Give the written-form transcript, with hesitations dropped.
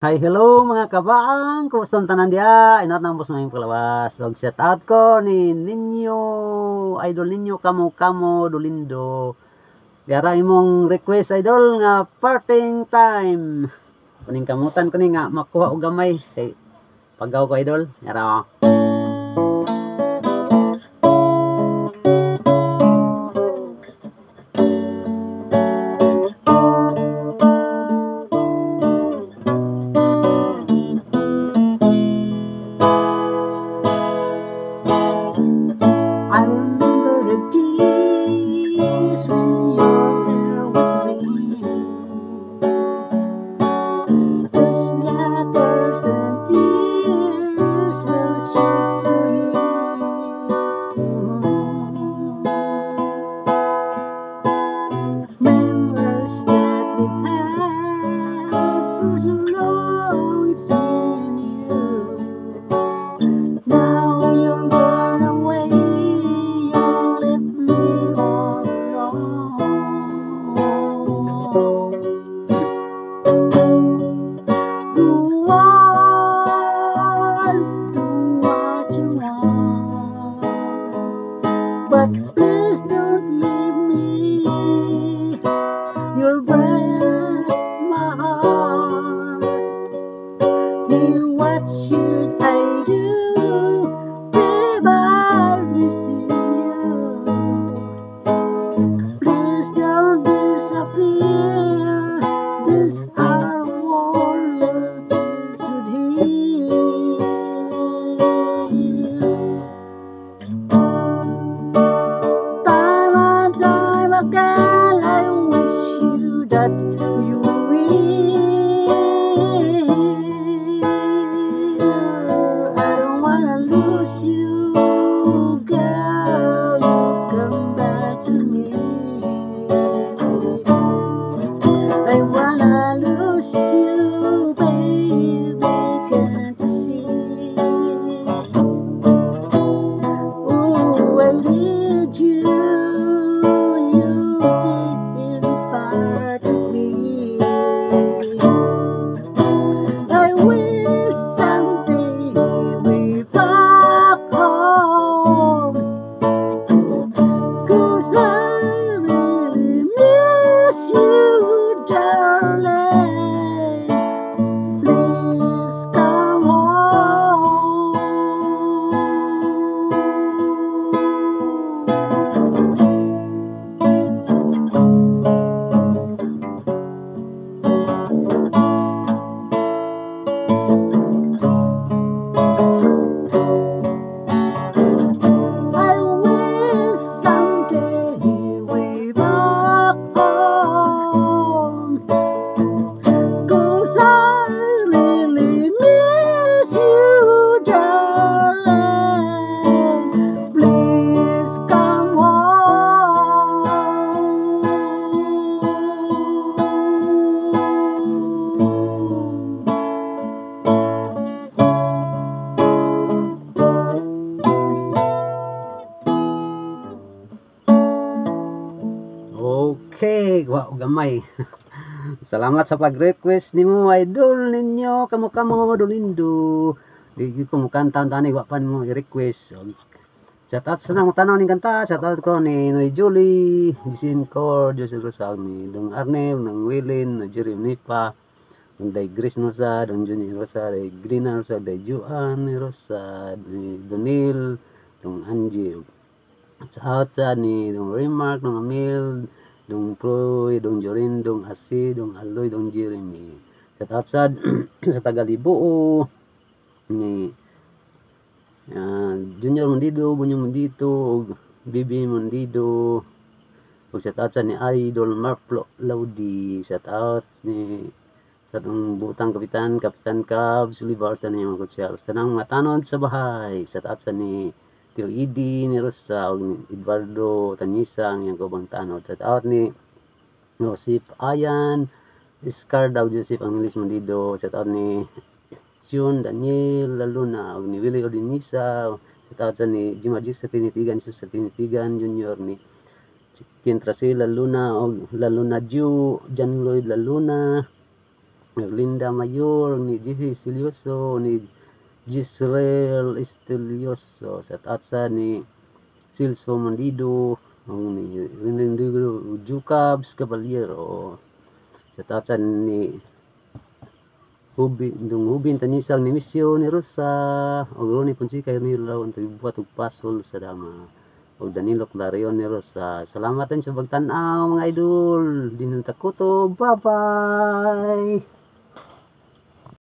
Hi, hello mga kabaang! Kumusta ang tanan diha? Inat nang boss ngayong palawas. Og shout out ko ni ninyo, idol ninyo kamo kamo Dolindo. Diara imong request, idol, nga "Parting Time". Kuning kamutan ko ni nga makuha og gamay kay pagaw ko, idol. Diara. I remember the days when you were here with me. The laughter and tears will shed for years. Memories that we've had for so long, it's me and you. Now you're gone away, you left me all alone. Go on, do what you want, but please don't leave me. You'll break my heart. Hey, what should I do? Babe, I'm missing you. Please don't disappear. This I won't let you to hear. Time and time again, I wish you that you will. I don't wanna lose you, girl. You come back to me. I wanna lose you, baby. Can't you see? Oh, I need you. You been part of me. I wish someday we'd be back home. 'Cause I really miss you, darling. Please come home. I wish someday we'd be back home. 'Cause I really miss you, darling. Please come home. Okay, wa og gamay. Salamat sa pag-request nimo, idol ninyo kamo kamo Dolindo. Di gyud ko mukanta tani wa pa nimo i-request. So, shout out sa nang tanaw ning kanta, shout out ko ni Noy Julie, Jisin Cor, Jose Rosal, ni Dong Arnel, nang Wilin, Jerry Nipa, Dong Day Grace Rosa, Dong Juni Rosa, Day Grina Rosa, Day Juan Rosa, ni Donil, Dong Angie. Shout out sa ni Dong Remark, Dong Amil, Dong Proy, Dong Jorin, Dong Asi, Dong Aloy, Dong Jeremy. Shout out sa Tagaliboo ni Junior Mundido, Bunyong Mundito, ug Bibi Mundido. Ug shout out sa ni Idol Marflo Laudi. Shout out ni sa atong butang kapitan, Kapitan Cubs, Libarta ni mga kutsyal. Sa tanang mga tanod sa bahay. Shout out sa ni Tio Idi, ni Rosa, ug ni Eduardo Tanisa, ang iyang kaubang tanod. Shout out ni Joseph Ayan, Iscar daw Joseph Angelis Mundido. Shout out ni June Daniel Laluna, ug ni Willie Ordinisa. Shout out sa ni Jim Ajis sa Tinitigan, Jesus sa Tinitigan Junior, ni Ken Tracela Luna, og Laluna Ju, John Lloyd Laluna. Ni Linda Mayor, ni JC Estilioso, ni Gisrael Estilioso. Shout out sa ni Silso Mondido, ni Rindigo Jukabs Caballero. Shout out sa ni Hubi, dung Hubin Tanisang ni Misyo ni Rosa, og Ronnie Fonseca ni Law ang buhat og pasol sa dama. Og Danilo Clarion ni Rosa. Salamat din sa pagtan-aw, mga idol. Di nang takuto. Bye-bye.